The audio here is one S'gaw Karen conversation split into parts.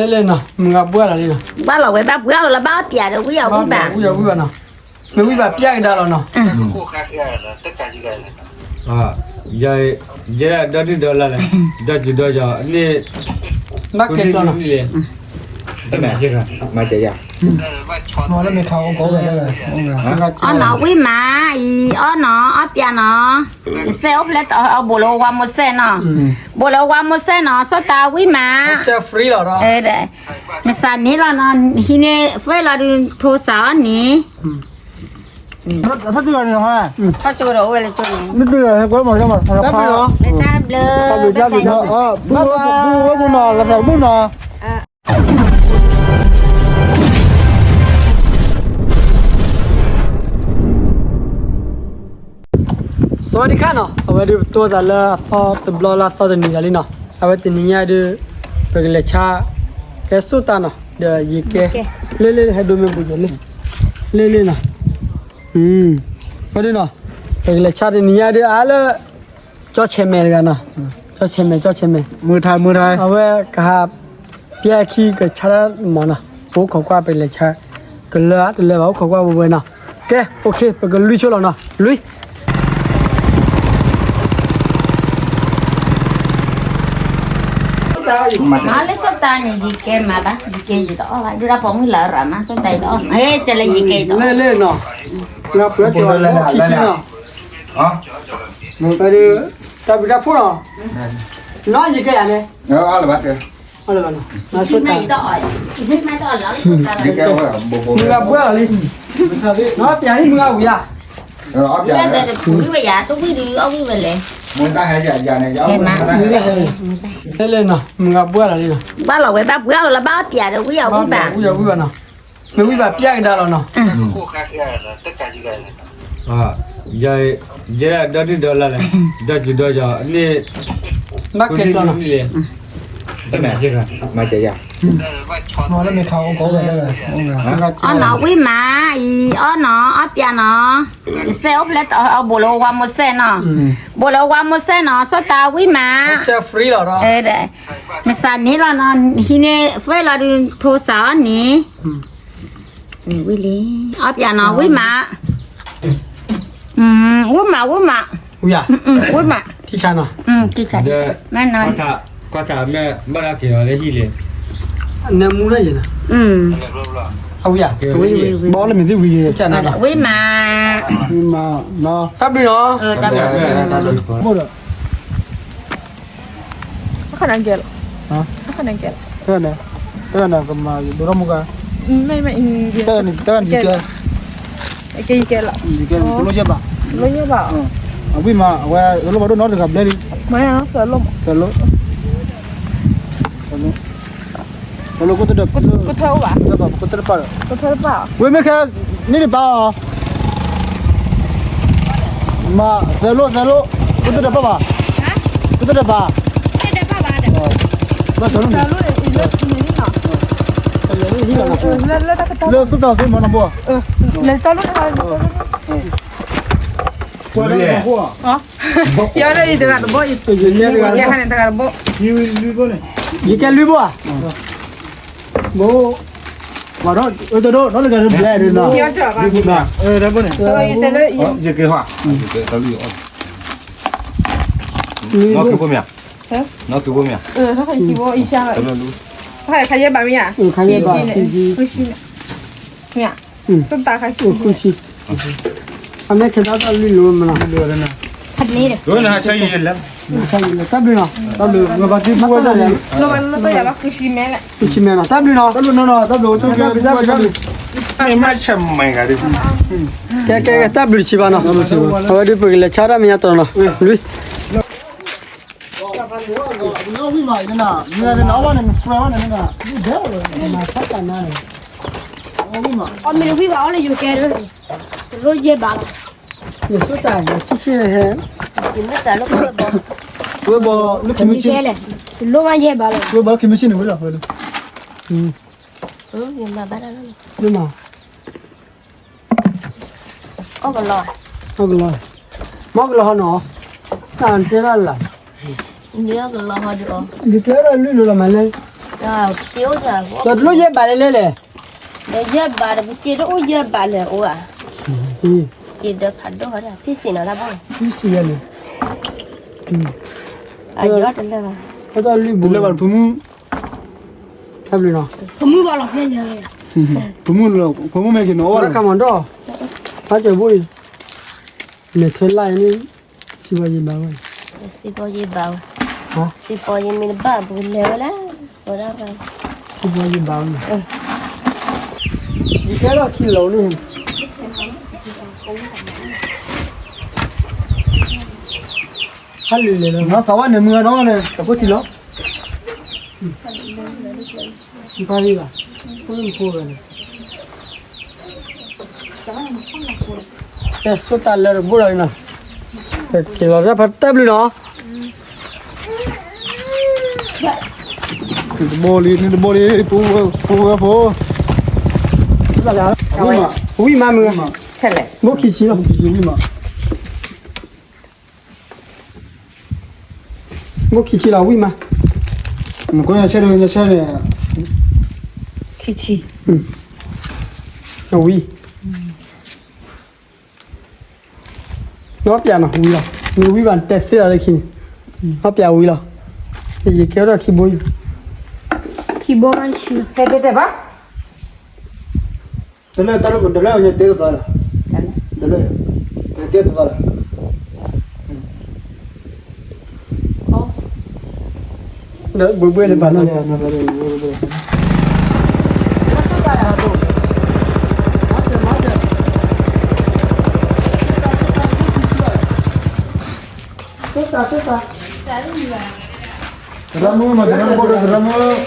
လဲၣ်လဲၣ်နီၤ မုၢ်ဂၤဘှါလီၤလံနီၤ, ဘှါလီၤဝဲဘၣ်ဘှါလီၤလီၤ ဘၣ်အီၣ်ပၠးဒီးဝံၣ်အီၣ်ဝံၣ်ဘၣ်, ဝံၣ်အီၣ်ဝံၣ်ဘၣ်နီၤ, မ့ၢ်ဝံၣ်ဘၣ်ပၠးကဒါလီၤနီၤ, ယဲဒီဒုၣ်ဒီလၢ်လဲၣ်, ဒီစူၤဒီယီၤန့ၣ်, ဘၣ်ကဲကျီနီၤ, မၤတဲယၤ, မၤလၢမ့ၢ်ခါအိၣ်ကိးဝဲ, အီၣ်နီၤဝံၣ်မးအံၤ အီၣ်နီၤ အီၣ်ပၠးနီၤ, စဲအိၣ်ဖျဲၣ် ဘိးလၢဝါမိၢ်စဲနီၤ, ဘိးလၢဝါမိၢ်စဲနီၤ စီၣ်တၢ်ဝံၣ်မး, နစးန့ၢ်လီၤနီၤ ဟံးန့ၢ် phone လီၤဒုး ထိစးအီၣ်န့ၣ်, တၢ်ဘျုး, တၢ်ဘျုးနီၤ လၢသးတဘုၣ်နီၤ စဝးဒံခါနီၤ အဝဲဒုးပတိၢ်သးလၢအသီတဘျီလၢအသီတနံၤဒၣ်လံနီၤ, အဝဲတနံၤညါဒုး ပကလဲၤဆါ ကဲစိၣ်တၢ်နီၤ ဒီးယကဲ, လ့လ့ဟဲဒိမ့ၢ်ပူၤယဲလ့, လ့လ့နီၤ, ဝဲဒုးနီၤ ပကလဲၤဆါတနံၤညါဒုးအါလၢ ကၠီဆဲးမဲာ်တဂၤနီၤ, ကၠီဆဲးမဲာ် ကၠီဆဲးမဲာ်, မုၢ်ထါ မုၢ်ထါ, အဝဲကဟး ပျဲခံကဆါတၢ်မၤနီၤ, ပအိၣ်ခိးကွၢ်ပလဲၤဆါ, ကလၢအတလၢဘၣ် အိၣ်ခိးကွၢ်ဝဲဝဲနီၤ, ကဲ okay ပကလွံၢ်ဆိလီၤနီၤ, လွံၢ် မၤလၢစီၣ်တၢ်န့ၣ် ယကဲမၤဘၣ် ယကဲယတအီၣ်ဘၣ် ဒုးဒၣ်ပိာ်မုၣ်လၢအရၤမး စီၣ်တၢ်ယတအီၣ် ဟဲကဲလၢယကဲယတအီၣ်, လ့လ့နီၤ, ပှၤပှၤပှၤခံဆံနီၤ, တၢ်ဘျုးတၢ်ဖှိၣ်နီၤ, နီၤယကဲယၤန့ၣ်, အီၣ်လၢၤဘၣ်, မုၢ်ဂၤဘှါလီၤလံ, နီၤပျးလံမုၢ်ဂၤဝံၤဧါ, ဝံၤဝဲယၤ တဝံၤဒုးအီၣ်ဝံၤဝဲလဲၣ်, လဲၣ်လဲၣ်နီၤ မုၢ်ဂၤဘှါလီၤလံနီၤ, ဘၣ်လီၤဝဲဘၣ်ဘှါလီၤ ဘၣ်အီၣ်ပၠးဒီးဝံၣ်အီၣ်ဝံၣ်ဘၣ်, ဝံၣ်အီၣ်ဝံၣ်ဘၣ်နီၤ, မ့ၢ်ဝံၣ်ဘၣ်ပၠးကဒါလီၤနီၤ, ယဲဒီဒုၣ်ဒီလၢ်လဲၣ်, ဒီစူၤဒီယီၤန့ၣ်, ဘၣ်ကဲကျီနီၤ, မၤတဲယၤ, မၤလၢမ့ၢ်ခါအိၣ်ကိးဝဲ, အီၣ်နီၤဝံၣ်မးအံၤ အီၣ်နီၤ အီၣ်ပၠးနီၤ, စဲအိၣ်ဖျဲၣ် ဘိးလၢဝါမိၢ်စဲနီၤ, ဘိးလၢဝါမိၢ်စဲနီၤ စီၣ်တၢ်ဝံၣ်မး, နစးန့ၢ်လီၤနီၤ ဟံးန့ၢ် phone လီၤဒုး ထိစးအီၣ်န့ၣ်, ဝံၣ်လံ, အီၣ်ပၠးနီၤ ဝံၣ်မး, ဝံၣ်မး ဝံၣ်မး, ဝံၣ်မး, ထံဆးနီၤ, ထံဆး, မ့ၢ်နီၤ, ကွၢ်ဆးမ့ၢ်ဘၣ်ဒၣ်က့ၤအီၤလၢဟံၣ်လံ, နမူလၢယဲနီၤ, အဝံၣ်ဧါ, ဘၣ်လၢမ့ၢ်သ့ၣ်ဝံၤယဲ, ဝံၣ်မး, ဝံၣ်မး, တၢ်ဘျုးနီၤ, ဘိၣ်ဒီး အခါနကဲလီၤ, အခါနကဲလီၤ, တၢ်န့ၣ်, တၢ်န့ၣ် ကမၤဒိၣ်ထီၣ်မူကါ, တၢ်န့ၣ် တၢ်န့ၣ် ကဲလီၤ, ကဲလီၤ, တလိၣ်ယဲၢ်ဘၣ်, တလိၣ်ယဲၢ်ဘၣ်, အဝံၣ်မး အဝဲသလိၣ်ဘၣ်ဒိၣ်နီတဂၤဘျဲလံ, သလိၣ်, သလိၣ်, သလိၣ်ကိၣ်တဒၢး, ကိၣ်ထၢအိၣ်ဘၣ်, ကိၣ်တၢ်တပၣ်ဒီး, ဝဲမ့ၢ်ခဲန့ၣ်တပၣ်အီၤ မၤ သဲလိၣ် သဲလိၣ် ကိၣ်တဒၢးပၣ်ဘၣ်, ကိၣ်တဒၢးပၣ်, ဘၣ်သဲလိၣ်န့ၣ်, လၢသုတၢ်သ့မၤနဘိ, ယကဲလွံၢ်ဘိဧါ, ဘိ, ပှၤဒီး အတဒိၣ် နီၢ်လၢဂၤတဘျဲဒ်နီၤ, ယကဲ, နီၢ်က့ၤဖိမ့ၢ်ဧါ, နီၢ်က့ၤဖိမ့ၢ်ဧါ, ခါယဲဘၣ်မ့ၢ်ဧါ, ခါယဲဘၣ်, မ့ၢ်ဧါ, တၢ်ခါဆူၣ်, အမ့ၢ်ထဲဒၣ်တၢ်လွံၢ်လိၤမနီၤ, တၢ်ဘျုးနီၤ, တၢ်ဘျုး, ဃုဆံမဲနီၤ, တၢ်ဘျုးနီၤ, တၢ်ဘျုး, တၢ်ဘျုး, ကဲကဲကဲ တၢ်ဘျုးတဆံးဘၣ်နီၤ, အဝဲဒုးပကလဲၤဆါတၢ်မဲာ်ညါတနီၤနီၤ, လွံၢ် အီၣ်မ့ၢ်တဝံၣ်ဘၣ်အီၣ်လၢယိၤကဲဒီး, တလိၣ်ယဲၢ်ဘၣ်လီၤ, ယဆိတၢ်ယဆံၣ်ဆံၣ်ဟဲ, ဝဲဘီလၢခံမ့ၢ်ဆံၣ်, တလိၣ်ဘၣ်ယဲၢ်ဘၣ်လီၤ, ဝဲဘီလၢခံမ့ၢ်ဆံၣ်န့ၣ်ဝဲလီၤ, မၤဘၣ်ဒၣ်လီၤ, အီၣ်ကလီ, အီၣ်ကလီ, မ့ၢ်အီၣ်ကလီဟီနီၤ, တၢ်တဲဒၣ်လၢ်, ယကဲဒၣ်လွံၢ်လိၤလီၤမးလဲၣ်, ကၠီတလိၣ်ယဲၢ်ဘးလဲၣ်လဲၣ်လဲၣ်, ဒီးယဲၢ်ဘးဒီး ပစ့တအိၣ်ယဲၢ်ဘးလဲၣ်အိၣ်ဧါ, ကၠီဒီးဖးဒိၣ်ဟီဒၣ် ဖံစံးနီၤတၢ်ဘၣ်, ဖံစံးယဲၢ်န့ၣ်, အယီတလၢဘၣ်, တလၢဘၣ်ဖုမုၢ်, တၢ်ဘျုးနီၤ, ဖုမုၢ်ဘၣ်လီၤဖဲလဲၣ်, ဖုမုၢ်လီၤ ဖုမုၢ်မ့ၢ်က့ၤနီၤအိၣ်ဘၣ်, ခါမီၤဒီး, ဖးကၠီဘိၣ်အံၤ, မဲာ်ထဲလၢ်အံၤန့ၣ်, စံးပီယံၤဘၣ်ဝဲ, စံးပီယံၤဘၣ်ဝဲ, စံးပီယံၤမ့ၢ်တဘၣ်ပကလဲၤဝဲလဲၣ်, ဝဲဒၣ်, စံးပီယံၤဘၣ်ဝဲ, ယကဲထီၣ်ခံလီၤန့ၣ်, ဟါလံလဲၣ်လီၤ သးဝဲန့ၣ်မုၢ်ဂၤနီၤန့ၣ် တဖိထံလီၤ, နဖးလံဘၣ်, ဖိမုၣ်ဖိဝဲန့ၣ် ကဲ ဆိတၢ်လၢတဘိလီၤနီၤ, က့ၤလီၤတၢ်ဖးတၢ်ဘျုးနီၤ, တဘိလံ န့ၣ်တဘိလံ ဖိဝဲဖိ, ဝံၣ်မးမုၢ်, ဘိခံဆံလီၤ, ဘိခံဆံလီၤ ဝံၣ်မး, နကွၢ်ညါဆဲးဒီးညါဆဲးန့ၣ်, ခံဆံ, အဝံၣ် နီၢ်ပျးနီၤ ဝံၤလီၤ, မ့ၢ်ဝံၤဘၣ်တဲသ့လီၤလၢခံန့ၣ်, နီၢ်ပျးဝံၤလီၤ, ယကဲထီၣ်ခံဘိ, ခံဘိမးဆံ, တဲတဲတဲဘၣ်, တလၢတၢ်တလၢတလၢညါတဲတသီလီၤ, တလၢ, တဲတသီလီၤ, ဒီးဘှ့ဘှ့လၢဘၣ်နီၤ သရၣ်မုၣ်မၤသရၣ်မုၣ်,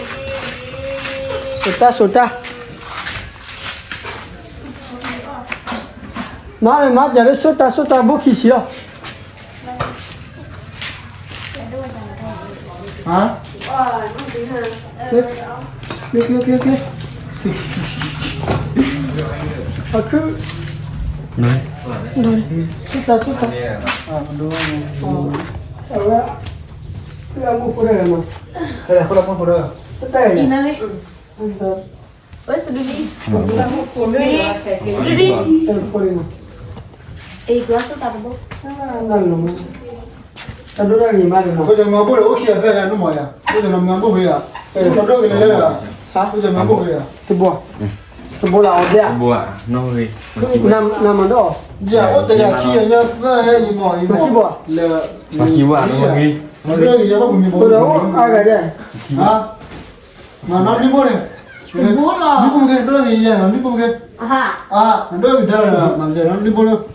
ဆိတၢ်ဆိတၢ်, မၤမၤတၢ်လၢဆိတၢ်ဆိတၢ်ဘိခံဆံလီၤ, ဟါ, အခု, ဆိတၢ်ဆိတၢ်, အဝဲ, လၢမူဖိတဂၤမး, တၢ်ဖိတဂၤ, ဝဲစဒုလံ, စဒုလံ, အ့ ဘျီဆိတၢ်တဘိ, တၢ်ဒိၣ်တၢ်ဂ့ၤမးန့ၣ်, ဖိကမၤဘိၣ်ဒီးအိၣ်ခံဂၤသၢဂၤန့ၣ်မးယၤ, ဖိကမၤဘိၣ်ဝဲယၤ, ဖိကဒိၣ်ကလဲၤလၢ, ဖိကမၤဘိၣ်ဝဲယၤ, တဘိ, တဘိလၢအီၤဒဲး, နမၤဒီး, ယအိၣ်တဂၤခံဂၤညါသၢဂၤယမၤ, မၤခံဘိ, မၤခံဘိ, မၤခံဘိ, အဂၤဒဲး, မၤနီၢ်လွံၢ်ဘိန့ၣ်, လွံၢ်ဘိမ့ၢ်ကဲ, ဒိၣ်က့ၤယဲၢ်နီၤ လွံၢ်ဘိမ့ၢ်ကဲ, အါ, ဒိၣ်က့ၤတၢ်လီၤ မၤကဲနီၤ လွံၢ်ဘိလၢ,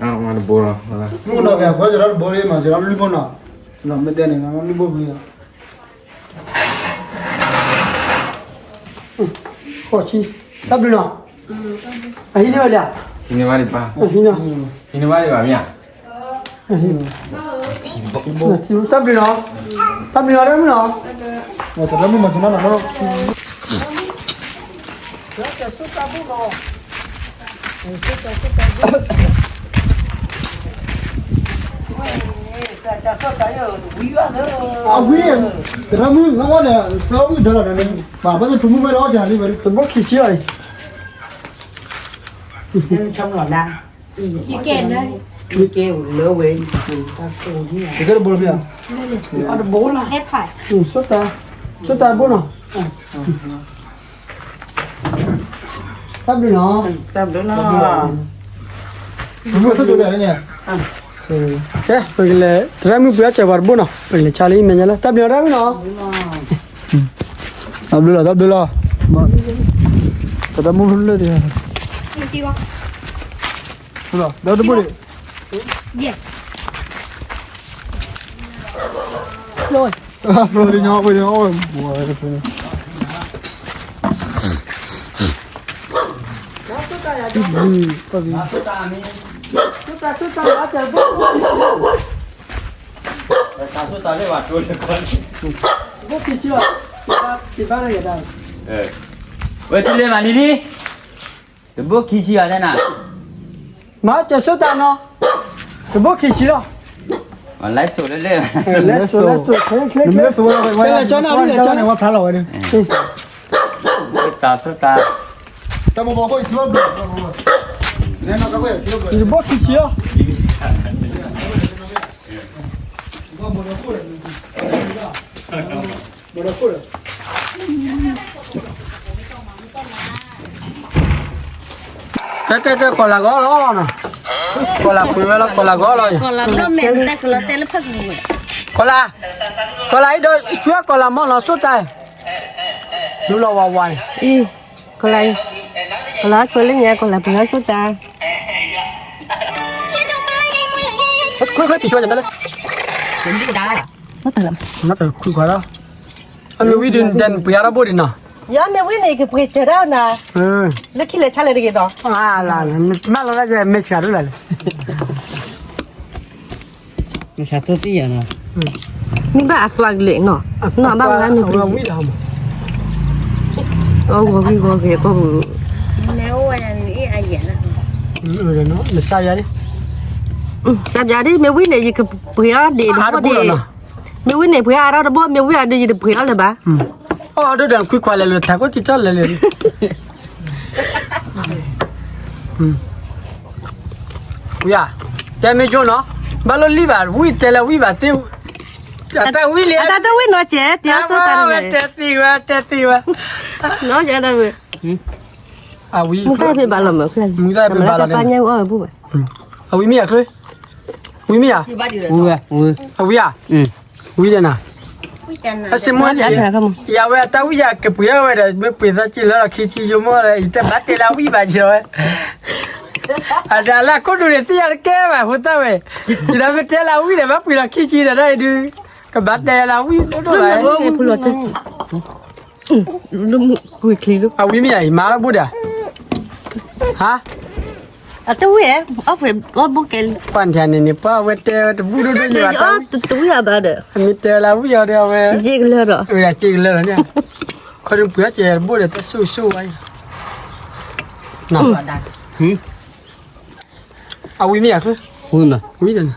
မၤတဘိလီၤ, မုၢ်ကနီၤကဲပှၤကဲဒီးတဘိလၢမၤကဲနီၤ လွံၢ်ဘိနီၤ, မ့ၢ်တဲန့ၣ် လွံၢ်ဘိမ့ၢ်, ဃိးဆံ, တၢ်ဘျုးနီၤ, အဟံးန့ၢ်ဘၣ်လံဧါ, ဟံးန့ၢ်ဘၣ်လံဘၣ်, ဟံးန့ၢ်ဘၣ်လံဘၣ်မ့ၢ်ဧါ တၢ်ဘျုးနီၤ, တၢ်ဘျုးနီၤ တၢ်မုၣ်နီၤ, တၢ်ဘျုးနီၤ, အဝံၤ, သရၣ်မုၣ် လၢဝဲဒီး သရၣ်မုၣ်ဒၢလီၤဒီး ပာ်ဘၣ်သ့ၣ်ထူမုၣ်ဝဲလၢအီၣ်ကၤလံဝဲ တဘိခံဆံလီၤအံၤ, ယကဲလၢ, ယကဲလၢဝဲ, ယကဲတဘိလီၤမ့ၢ်ဧါ, တဘိလီၤ, ဆိတၢ်, ဆိတၢ်ဘိနီၤ, တၢ်ဘျုးနီၤ, တၢ်ဘျုးနီၤ, ကဲ ပကလဲၤ သရၣ်မုၣ်ပှ့ၤအီၣ်စၢၤပှၤတဘိနီၤ ပကလဲၤဆါလၢမဲာ်ညါလၢ တၢ်ဘျုးနီၤ တၢ်ဘျုးနီၤ, တၢ်ဘျုးလီၤ, တၢ်ဘျုးလီၤ, သရၣ်မုၣ်လၢဒၣ် ဒီးတဘိန့ၣ်, ယဲ, ဖျိ, ဖျိလံညီ ဖျိလံညီ, တၢ်ဘိခံဆံဘၣ်, ဝဲတုၤလၢမၤလံလံ, တဘိခံဆံဘၣ်တဲနၤ, မၤစၢၤဆိတၢ်နီၤ, တဘိခံဆံလီၤ, လဲၤစိာ်လၢလၢ လဲၤစိာ် လဲၤစိာ် လဲၤစိာ်ဝဲ လဲၤစိာ်န့ၣ် ဝဲဖျါလီၤဝဲဒၣ် တၢ်တၢ် တၢ်ဘီဘီဖိ ယဘီခံဆံလီၤ ကဲကဲကဲ ကီၢ်လၤဂီၤလီၤ, ကီၢ်လၤပှ့ၤဝဲလီၤ ကီၢ်လၤဂီၤလီၤ, ကီၢ်လၤ, ကီၢ်လၤအံၤဒီး ဆွဲကီၢ်လၤမီၢ်လီၤ စိတၢ်, ဒူလီၤဝါဝါန့ၣ်, ကီၢ်လၤ, ကီၢ်လၤဆိလၢညါ ကီၢ်လၤပှ့ၤလီၤစိတၢ်, ခွံခွံပံၤဆွဲညါတၢ်လၢ ခွံခွါလီၤ, အမ့ၢ်ဝံၤဒုးဒဲးနပှ့ၤအါထီၣ်ဘိဒံးနီၤ, ယမ့ၢ်ဝံၤန့ၣ် ကပှ့ၤစၢၤဒၣ်နၤ, လၢခံလဲၤဆါလဲၤတဂ့ၤဒီး, နမၤလီၤဒၣ်ယဲ မ့ၢ်ဆှးဒိၣ်လၢ်လၢ မ့ၢ်ဘၣ်အသွါကလဲာ်နီၤ, နီၢ်ဘၣ်ဝဲန့ၣ်, အဂီၤဂ့ၤဂီၤဂ့ၤကီၢ်ပူၤ, နစၢ်ယၤဒ်, စၢ်ယၤဒ် မ့ၢ်ဝံၤန့ၣ် ယကပှ့ၤအါဒံးတဘိဒံး, မ့ၢ်ဝံၤန့ၣ် ပှ့ၤအါထီၣ်တဘိ မ့ၢ်ဝံၤအါဒံး ယတပှ့ၤအါလၢၤဘၣ်, အီၣ်ဒိၣ်ဒီးခွံခွါလဲၤလိာ် ထးခိၣ်ထံထီၣ်လဲၤလိာ် ဝံၤဧါ, တဲမ့ၢ်ယိနီၤ, ဘၣ်လိၣ်လံဘၣ် ဝံၤတဲလၢဝံၤဘၣ်သ့, အတၢ်ဝံၤလံ, အတၢ်တဝံၤနီၤကဲ, တဲသ့ဝဲ တဲသ့ဝဲ, နီၤကဲ, အဝံၤ, မုၢ်သၣ်ဖဲဘၣ်လီၤမး, အဝံၤမ့ၢ်ယၤချ့, ဝံၤမ့ၢ်ယၤ, အဝံၤဧါ, ဝံၤဒီးနၤ အစ့မိၣ်, ယဝဲအတၢ်ဝံၣ်ယၤကပှ့ၤအီၣ်ဝဲဒီး မ့ၢ်ပှ့ၤသီက့လၢလီၢ်ခံဆံယိမိၢ်လၢ ယတဘၣ်တဲလၢအဝံၣ်ဘၣ်က့ၤဝဲ, အတၢ်လၢခိၣ်ဒူန့ၣ် သ့ၣ်ညါတကဲဘၣ် ဖိသၣ်ဝဲ, ယဒီးမ့ၢ်တဲလၢအဝံၣ်ဒီး ဘၣ်ပှ့ၤလီၢ်ခံဆံဒီး ဒ်အံၤဒုး, ကဘၣ်တဲလၢအဝံၣ်ဒိၣ်ဒိၣ်ဘၣ်, အဝံၣ်မ့ၢ်ယၤအံၤ မၤလၢဘိဒၣ်, ဟါ အတဝံၣ်, အီၣ်ဖှဲးအီၣ်ဘိကဲလံ, ပှၢ်ထါန့ၣ်န့ၣ် ပှၢ်ဝဲတဲတဘူၣ်ဒိၣ်ဒိၣ်ယၤတဝံၣ်, တဝံၣ်အဘၣ်ဒီး, အမ့ၢ်တဲလၢဝံၣ်အီၤဒီးအဝဲ, ယ့ကလၢာ်ဒီး, ယ့ကလၢာ်လီၤန့ၣ်, ခီဒုးပှ့ၤအီၣ်ကဲတဘိဒီး တၢ်ဆိၣ်ဆိၣ်ဝဲအံၤ, အဝံၣ်မ့ၢ်ယၤချ့, ဝံၣ်ဒီးနၤ မ့ၢ်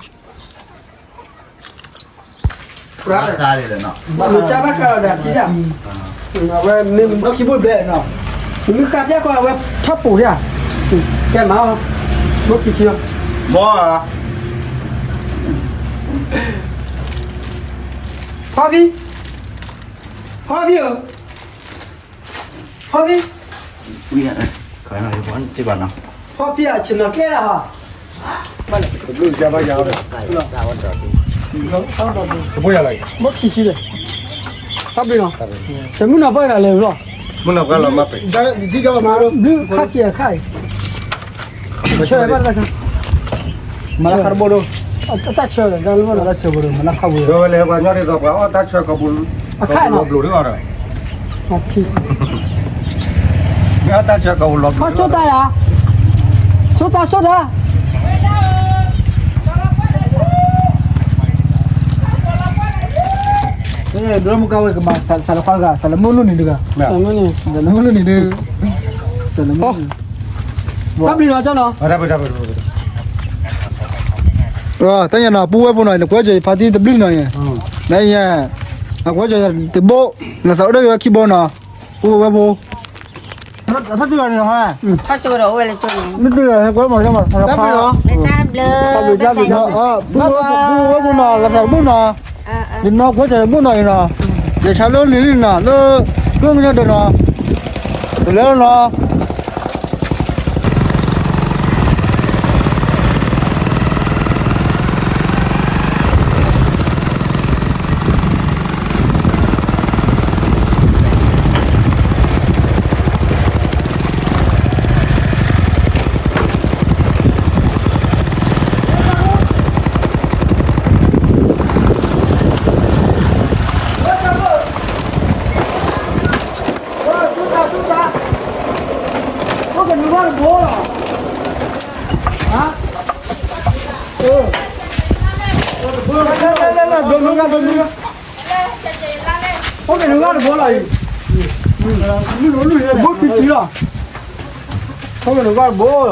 ဘၣ်ဃးလီၤဒီးထံဒၣ်, အဝဲမ့ၢ်, မ့ၢ်ဃးပျဲကီး အဝဲထီၣ်ပူၤဒၣ်, ကဲမၤအီၤ, ဘိခံဆံလီၤ, ဘီဧါ, ဖီဖံ, ဖီဖံဧၢ, ဖီဖံ, ဖီဖံဧၢ, ဆ့ၣ်နီၤကျဲလီၤ, ဘၣ်လဲၣ်, တဘျုးယါဘၣ်ယါဒီး, တဘိယၤလီၤ, ဘိခံဆံဒီး, တၢ်ဘျုးနီၤ, တမုၢ်နီၤပှၢ်ဂၤလဲၤဝဲလီၤ, မုၢ်နီၤပှၢ်လီၤမးပှဲၤ, ဘျုးခါဆံးအခါအံၤ, ဆၢဘၣ်တၢ်ခါ မၤလၢခါတဘိဒိၣ်, တၢ်ဆၢဒီး တၢ်လၢဘၣ်လီၤ, တၢ်ဆၢဘိဒိၣ် မၤလၢခါဝံၤ, ဝဲလဲၤပှၤညီဒ်သိးပှၤအီၣ်တၢ်ဆၢကပူၤ, အခါလီၤဘျိးဒ်အီၤဒီး, မ့ၢ်အီၣ်တၢ်ဆၢကပူၤလီၤဘျိး, ဆိတၢ်ယၤ, ဆိတၢ်ဆိတၢ် ဒိမူကါဝဲကမၤ သးလၢခွါတဂၤ သးလၢမုၢ်လူၢ်နံၤတဂၤ, သးလၢမုၢ်လူၢ်နံၤဒုး, တၢ်ဘျုးနီၤ, တၢ်ညါနီၤ ပူဝဲဖိနီၤ နကွဲကၢၤယဖါတံၢ်တဘျုးနီၤ, နညါ, နကွဲကၢၤယတဘိ, နသးအိၣ်ဒီးယဝဲခံဘိနီၤ, ပူဝဲဖိ မ့ၢ်တဂၤန့ၣ်ဟါ, မ့ၢ်တဂၤဟဲကွဲမၤလၢမၤသးလၢခွါ, ပူဝဲဖိနီၤ လၢသးတဘိနီၤ, ယနီၢ်ကွဲကၢၤတဘိနီၤအံၤနီၤ, ယဆါလၢလံၤလံနီၤ လၢ, လၢကညီဒၢးနီၤ, တလဲၤနီၤ ဘိခံဆံလီၤ, ဘိကနုာ်ဘၣ်တဘိလီၤ,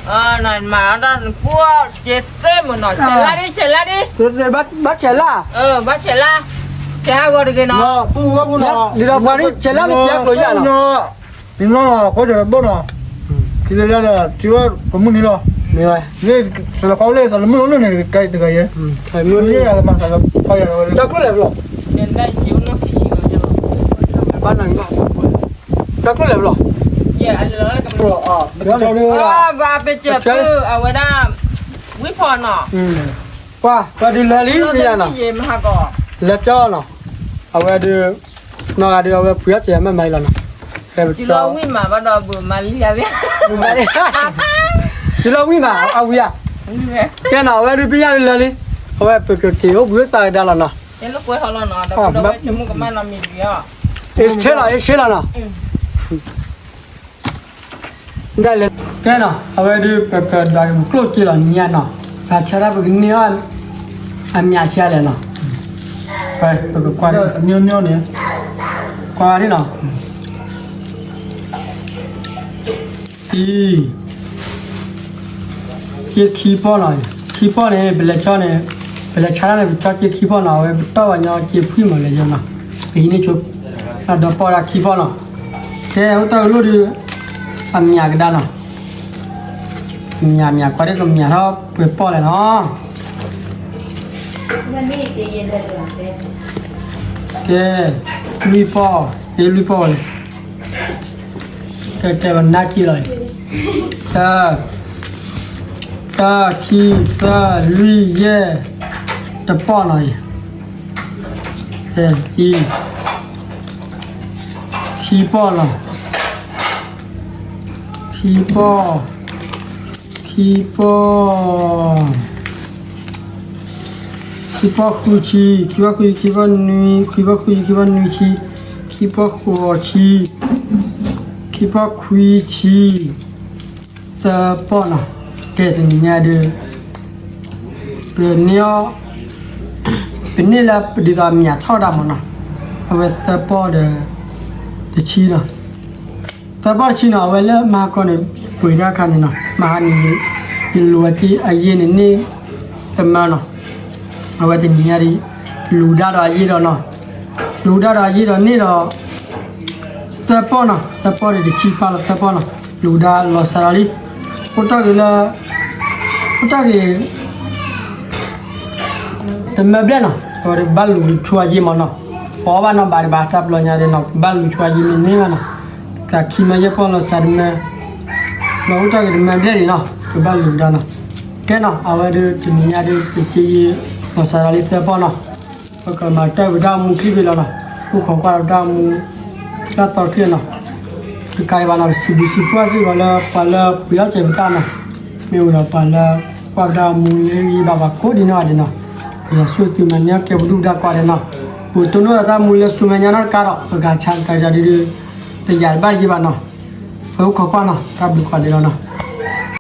နမၤအီၣ်တၢ်နပူၤအီၣ်က့ၤသ့မ့ၢ်နီၤ, ဆဲးလၢဒ် ဆဲးလၢဒ်, ဘၣ်ဆဲးလၢ, ဘၣ်ဆဲးလၢ, ဆဲးဟးဂီၤတဂ့ၤနီၤ, ဒ်သိးပှၤန့ၣ်ဆဲးလၢန့ၣ်ပျဲကျိၤယၤလီၤ, နနီၤလီၤ ဖိကၢ်တဘိနီၤ, ထံလၢလၢဒီးထံဝဲကမုၢ်နံၤလီၤ, မ့ၢ်ဝဲ, သလီၤခီလၢသလီၤမုၢ်လီၤန့ၣ်တဂၤယဲ, မ့ၢ်ယဲယၤလၢမၤသးလီၤခီယၤလီၤဝဲ, တၢ်ကျိၣ်လဲၤဘျီ, ဘၣ်နၤ, တၢ်ကျိၣ်လဲၤဘျီ, ဘၣ်ပကၢၤ, အဝဲဒၣ်, ဝံၣ်ဖီနီၤ, ပှၤ, ပှၤဒုးလၢလံမ့ၢ်ယၤနီၤ, လၢကၠီနီၤ, အဝဲဒုး, နီၢ်ဂၤဒုး အဝဲပှ့ၤအီၣ်က့ၤမ့ၢ်မၤအံၤလီၤနီၤ, ဝံၣ်မးဘၣ်ဒီးဘုးမၤလံဧါ, တုၤလီၤဝံၣ်မး အဝံၣ်ဧါ, ကဲနီၤ အဝဲဒုးပယၢ်လၢလၢလံ, အဝဲပကက့ၤအိၣ်ဘှံးအိၣ်သါကဒါလီၤနီၤ, ဆ့လီၤ ဆ့လီၤနီၤ, ဒ်လဲၣ်, ကဲနီၤ အဝဲဒုးပကဒွးက့ၤပကျိၣ်က့ၤလီၤညါနီၤ, ပဆါတၢ်ပကန့ၢ်အီၣ်, အမံၤဆါလဲၣ်နီၤ, ပကကွၢ်, န့ၣ်, ကွၢ်န့ၣ်နီၤ အံၤ, က့ခံပီၢ်နီၤ, ခံပီၢ်န့ၣ် ပလဲၤကၠီန့ၣ်, ပလဲၤဆါတၢ်န့ၣ် ပကၠီက့ခံပီၢ်နီၤ, အဝဲပတီၢ်ဝဲညီက့ဖှံၣ်မးလဲၤယီၤနီၤ, ပဟံးန့ၢ်ဆိ, ဒီးပီၢ်ဒၣ်ခံပီၢ်နီၤ, ကဲအိၣ်တၢ်ကလိၣ်ဒုး, အမံၤကဒါနီၤ, မံၤမံၤကွၢ်ဒ်ကမံၤထီၣ်ပှဲၤပီၢ်လဲၣ်နီၤ ကဲ, လွံၢ်ပီၢ်, ကဲလွံၢ်ပီၢ်ဝဲလဲၣ်, ကဲကဲပနၢ်က့လီၤ, တၢ, တၢ ခံ သၢ လွံၢ် ယဲၢ်, တပီၢ်နီၤ, အံၤ, ခံပီၢ်လီၤ, ခံပီၢ်, ခံပီၢ် ခံပီၢ်ဃုဆံ, ခံပီၢ်ဃုဆံ, ခံပီၢ်နွံ, ခံပီၢ်ဃုဆံ, ခံပီၢ်နွံဆံ, ခံပီၢ်ဃိးဆံ, ခံပီၢ်ခွံဆံ, သၢပီၢ်နီၤ, ကဲတနံၤညါဒုး, ပန့ၢ်အီၣ်, ပန့ၢ်လၢဒ်သိးအမံၤထီၣ်ဒၣ်မးနီၤ, အဝဲသၢပီၢ်ဒီး, တဆံနီၤ သၢပီၢ်တဆံနီၤ အဝဲလၢမဟါကီန့ၣ်, ပှ့ၤတၢ်ခါန့ၣ်နီၤ မဟါန့ၣ်, ယလူၤအယ့ၢ်န့ၣ်န့ၢ်, တမၢနီၤ, အဝဲတနံၤညါဒ်, လူၤဒၣ်ဒီးအယ့ၢ်ဒီးနီၤ, လူၤဒၣ်ဒီးအယ့ၢ်ဒီးန့ၢ်ဒီး, သၢပီၢ်နီၤ သၢပီၢ်န့ၣ်တဆံပၢ်လီၤသၢပီၢ်နီၤ, လူၤဒၣ်လီၤစၢ်ဒီးလံ, အိၣ်တ့ၢ်ဂ့ၤလၢ, အိၣ်တ့ၢ်ဂ့ၤ တမၢဘျဲၣ်နီၤ အဝဲဒုးဘၣ်လူၤဆိအယ့ၢ်မးနီၤ, ပအီၣ်ဘၣ်နီၤဘၣ်ဒံးဘၣ်တၢ်ပျီညါဒီးနီၤ ပဘၣ်လူၤဆိအယ့ၢ်မ့ၢ်န့ၢ်ဘၣ်နီၤ, တၢ်ခံမၢယဲၢ်ပီၢ်လီၤစၢ်တမၢ, လီၤအိၣ်တ့ၢ်ဂ့ၤတမၢဘျဲၣ်န့ၣ်နီၤ ပဘၣ်လူၤကဒါနီၤ, ကဲနီၤ အဝဲဒုးတနံၤညါဒုး ပက့ယ့ၢ်လီၤစၢ်ဒီးလံသၢပီၢ်နီၤ, ပကမၤတၢ်ဝံၤတၢ်မူခံဘ့ၣ်လီၤနီၤ, အိၣ်ခိးကွၢ်ဒီးတၢ်မူ, တၢ်သီတထံၣ်နီၤ တကးဒံးဘၣ်နီၤ ပစံးဘျုးစံးဖှိၣ်စ့ၢ်ကီးလၢပှၤလၢပှ့ၤအီၣ်ကဲပတၢ်နီၤ, မ့ၢ်ဝံၤဒီးပှၤလၢ, ကွၢ်ပတၢ်မူလၢဂံၢ်ဘါပှၤကိးဒံနီၢ်ဂၤဒဲးနီၤ, ပယီၤဆူသုးမဲာ်ညါကဲပဒုၣ်ပဒါကိးဂၤဒဲးနီၤ, ပကတိၢ်နီၣ်ဒီးတၢ်မူလၢဆူမဲာ်ညါနီတကးဒီး ပကဆါတကးယၤဒုး, တယၤတဘၣ်တယံာ်ဘၣ်နီၤ, ပအိၣ်ခိးကွၢ်နီၤ တၢ်ဘျုးကိးဂၤဒဲးလီၤနီၤ,